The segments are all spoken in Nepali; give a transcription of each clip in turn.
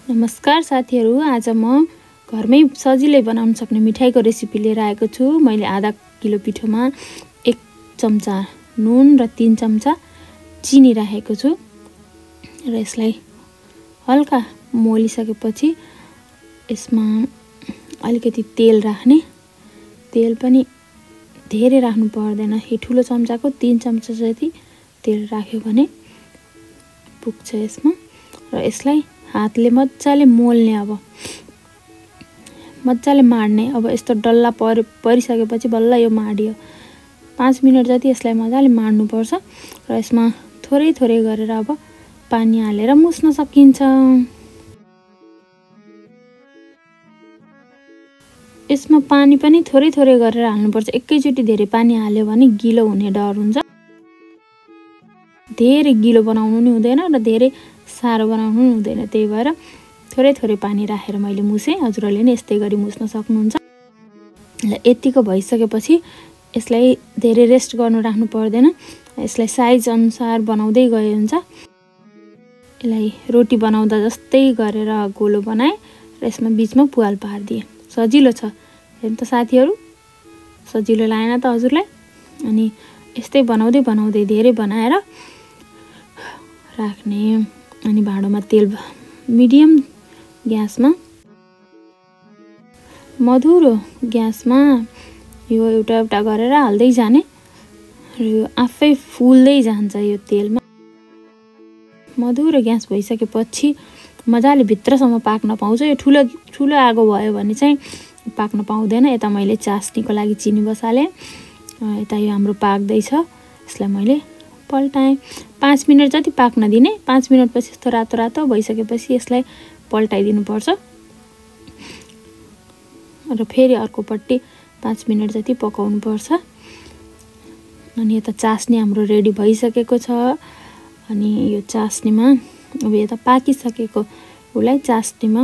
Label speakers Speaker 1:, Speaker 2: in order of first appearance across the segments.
Speaker 1: नमस्कार साथीहरू, आज म घरमै सजिलै बनाउन सक्ने मिठाईको रेसिपी लिएर आएको छु। मैले आधा किलो पिठोमा 1 चम्चा नुन र 3 चम्चा चिनी राखेको छु र यसलाई हल्का मोलिसकेपछि यसमा अलिकति तेल राख्ने। तेल पनि धेरै राख्नु पर्दैन, यो ठुलो चम्चाको 3 चम्चा जति तेल राख्यो भने पुग्छ यसमा। र यसलाई हातले मजाले मोल्ने, अब मजाले माड्ने। अब यस्तो डल्ला परिसकेपछि बल्ल यो माडियो। 5 मिनट जति यसलाई मजाले माड्नुपर्छ र यसमा थोरै थोरै गरेर अब पानी हालेर मुस्न सकिन्छ। यसमा पानी पनि थोरै थोरै गरेर हाल्नुपर्छ। एकैचोटि धेरै पानी हाल्यो भने गिलो हुने डर हुन्छ। धेरै गिलो बनाउनु नि हुँदैन र धेरै सारो बनाउनु नि हुँदैन, त्यही भएर थोरै थोरै पानी राखेर मैले मुसेँ। हजुरहरूले नि यस्तै गरी मुस्न सक्नुहुन्छ। ल यतिको भइसकेपछि यसलाई धेरै रेस्ट गर्नु राख्नु पर्दैन। यसलाई साइज अनुसार बनाउँदै गए हुन्छ। यसलाई रोटी बनाउँदा जस्तै गरेर गोलो बनाए र यसमा बीचमा पुवाल पारिदिए। सजिलो छ हेर्नु त साथीहरू, सजिलो लागेन त हजुरलाई? अनि यस्तै बनाउँदै धेरै बनाएर राख्ने। अनि भाँडोमा तेल मिडियम ग्यासमा, मधुरो ग्यासमा यो एउटा एउटा गरेर हाल्दै जाने र यो आफै फुल्दै जान्छ यो तेलमा। मधुरो ग्यास भइसकेपछि मजाले भित्रसम्म पाक्न पाउँछ। यो ठुलो आगो भयो भने चाहिँ पाक्न पाउँदैन। यता मैले चास्नीको लागि चिनी बसालेँ, यता यो हाम्रो पाक्दैछ। यसलाई मैले पल्टाएँ। 5 मिनट जति पाक्न दिने। 5 मिनटपछि यस्तो रातो रातो भइसकेपछि यसलाई पल्टाइदिनुपर्छ र फेरि अर्कोपट्टि 5 मिनट जति पकाउनु पर्छ। अनि यता चास्नी हाम्रो रेडी भइसकेको छ। अनि यो चास्नीमा अब यता पाकिसकेको उसलाई चास्नीमा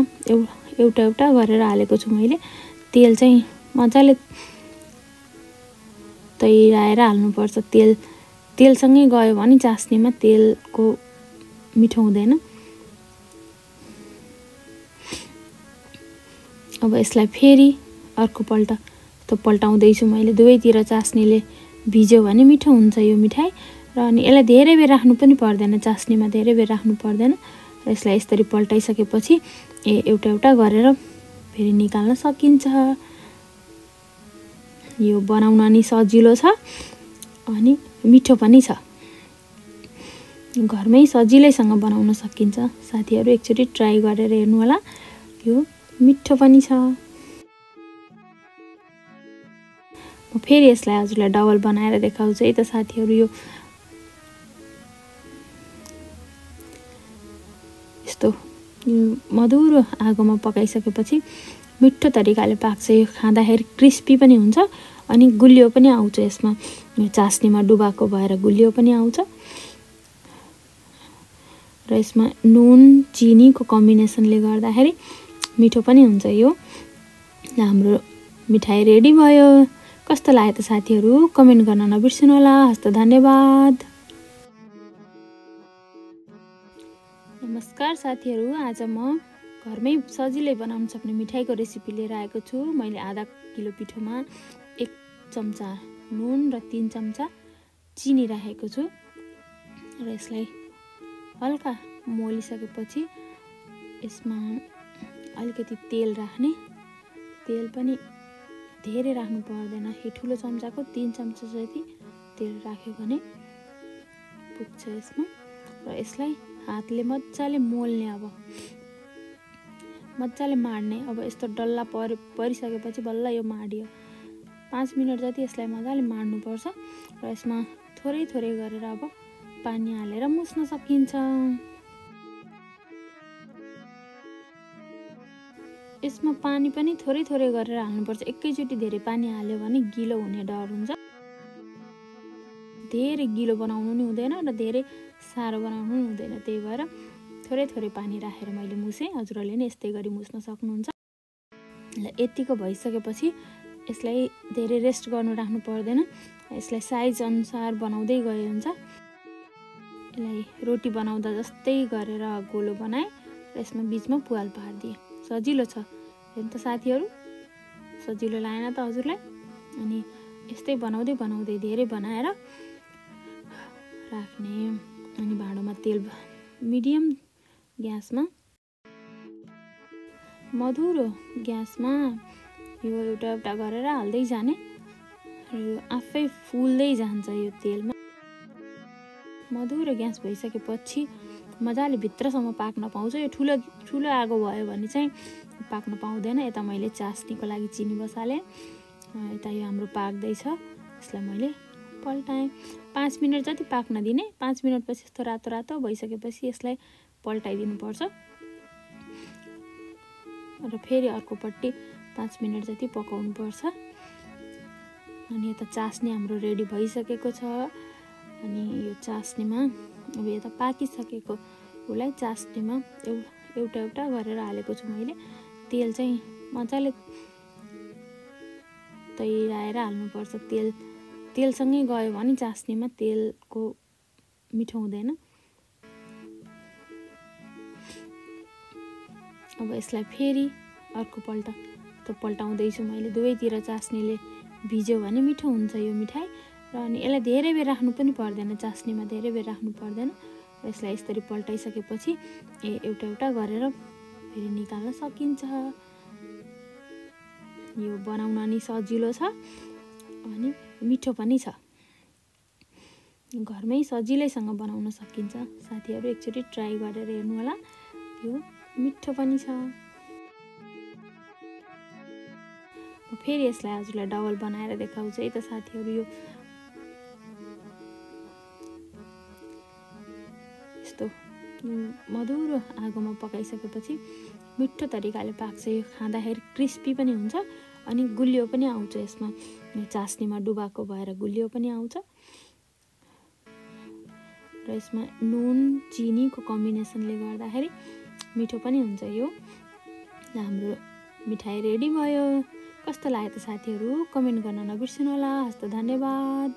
Speaker 1: एउटा एउटा गरेर हालेको छु मैले। तेल चाहिँ मजाले तैराएर हाल्नुपर्छ। तेलसँगै गयो भने चास्नीमा तेलको मिठो हुँदैन। अब यसलाई फेरि अर्कोपल्ट त पल्टाउँदैछु मैले। दुवैतिर चास्नीले भिज्यो भने मिठो हुन्छ यो मिठाई। र अनि यसलाई धेरै बेर राख्नु पनि पर्दैन, चास्नीमा धेरै बेर राख्नु पर्दैन। र यसलाई यसरी पल्टाइसकेपछि एउटा एउटा गरेर फेरि निकाल्न सकिन्छ। यो बनाउन नि सजिलो छ अनि मिठो पनि छ। घरमै सजिलैसँग बनाउन सकिन्छ। साथीहरू एकचोटि ट्राई गरेर हेर्नु होला। यो मिठो पनि छ। म फेरि यसलाई हजुरलाई डबल बनाएर देखाउँछु है त साथीहरू। यो यस्तो मधुरो आगोमा पकाइसकेपछि मिठो तरिकाले पाक्छ। यो खाँदाखेरि क्रिस्पी पनि हुन्छ अनि गुलियो पनि आउँछ। यसमा चास्नीमा डुबाएको भएर गुलियो पनि आउँछ। र यसमा नुन चिनीको कम्बिनेसनले गर्दाखेरि मिठो पनि हुन्छ। यो हाम्रो मिठाई रेडी भयो। कस्तो लाग्यो त साथीहरू? कमेन्ट गर्न नबिर्सनु होला। हस्त धन्यवाद। नमस्कार साथीहरू, आज म घरमै सजिलै बनाउन सक्ने मिठाईको रेसिपी लिएर आएको छु। मैले आधा किलो पिठोमा 1 चम्चा नुन र 3 चम्चा चिनी राखेको छु र यसलाई हल्का मोलिसकेपछि यसमा अलिकति तेल राख्ने। तेल पनि धेरै राख्नु पर्दैन, यो ठुलो चम्चाको 3 चम्चा जति तेल राख्यो भने पुग्छ यसमा। र यसलाई हातले मजाले मोल्ने, अब मजाले माड्ने। अब यस्तो डल्ला परिसकेपछि बल्ल यो माडियो। 5 मिनट जति यसलाई मजाले माड्नुपर्छ र यसमा थोरै थोरै गरेर अब पानी हालेर मुस्न सकिन्छ। यसमा पानी पनि थोरै थोरै गरेर हाल्नुपर्छ। एकैचोटि धेरै पानी हाल्यो भने गिलो हुने डर हुन्छ। धेरै गिलो बनाउनु नि हुँदैन र धेरै सारो बनाउनु नि हुँदैन, त्यही भएर थोरै थोरै पानी राखेर मैले मुसेँ। हजुरहरूले नि यस्तै गरी मुस्न सक्नुहुन्छ। ल यतिको भइसकेपछि यसलाई धेरै रेस्ट गर्नु राख्नु पर्दैन। यसलाई साइज अनुसार बनाउँदै गए हुन्छ। यसलाई रोटी बनाउँदा जस्तै गरेर गोलो बनाए र यसमा बिचमा पुवाल पारिदिएँ। सजिलो छ हेर्नु त साथीहरू, सजिलो लागेन त हजुरलाई? अनि यस्तै बनाउँदै धेरै बनाएर राख्ने। अनि भाँडोमा तेल मिडियम ग्यासमा, मधुरो ग्यासमा यो एउटा गरेर हाल्दै जाने र यो आफै फुल्दै जान्छ। यो तेलमा मधुरो ग्यास भइसकेपछि मजाले भित्रसम्म पाक्न पाउँछ। यो ठुलो आगो भयो भने चाहिँ पाक्न पाउँदैन। यता मैले चास्नीको लागि चिनी बसालेँ, यता यो हाम्रो पाक्दैछ, यसलाई मैले पल्टाएँ। 5 मिनट जति पाक्न दिने। 5 मिनटपछि यस्तो रातो रातो भइसकेपछि यसलाई पल्टाइदिनुपर्छ र फेरि अर्कोपट्टि 5 मिनट जति पकाउनुपर्छ। अनि यता चास्नी हाम्रो रेडी भइसकेको छ। अनि यो चास्नीमा अब यता पाकिसकेको उसलाई चास्नीमा एउटा गरेर हालेको छु मैले। तेल चाहिँ मजाले तैराएर हाल्नुपर्छ। तेलसँगै गयो भने चास्नीमा तेलको मिठो हुँदैन। अब यसलाई फेरि अर्कोपल्ट त पल्टाउँदैछु मैले। दुवैतिर चास्नीले भिज्यो भने मिठो हुन्छ यो मिठाई। र अनि यसलाई धेरै बेर राख्नु पनि पर्दैन, चास्नीमा धेरै बेर राख्नु पर्दैन। र यसलाई यसरी पल्टाइसकेपछि एउटा गरेर फेरि निकाल्न सकिन्छ। यो बनाउन नि सजिलो छ अनि मिठो पनि छ। घरमै सजिलैसँग बनाउन सकिन्छ। साथीहरू एकचोटि ट्राई गरेर हेर्नु होला, यो मिठो पनि छ। फेरि यसलाई हजुरलाई डबल बनाएर देखाउँछु है त साथीहरू। यो यस्तो मधुरो आगोमा पकाइसकेपछि मिठो तरिकाले पाक्छ। यो खाँदाखेरि क्रिस्पी पनि हुन्छ अनि गुलियो पनि आउँछ। यसमा चास्नीमा डुबाएको भएर गुलियो पनि आउँछ। र यसमा नुन चिनीको कम्बिनेसनले गर्दाखेरि मिठो पनि हुन्छ। यो हाम्रो मिठाई रेडी भयो। कस्तो लाग्यो त साथीहरू? कमेन्ट गर्न नबिर्सनु होला। हस्त धन्यवाद।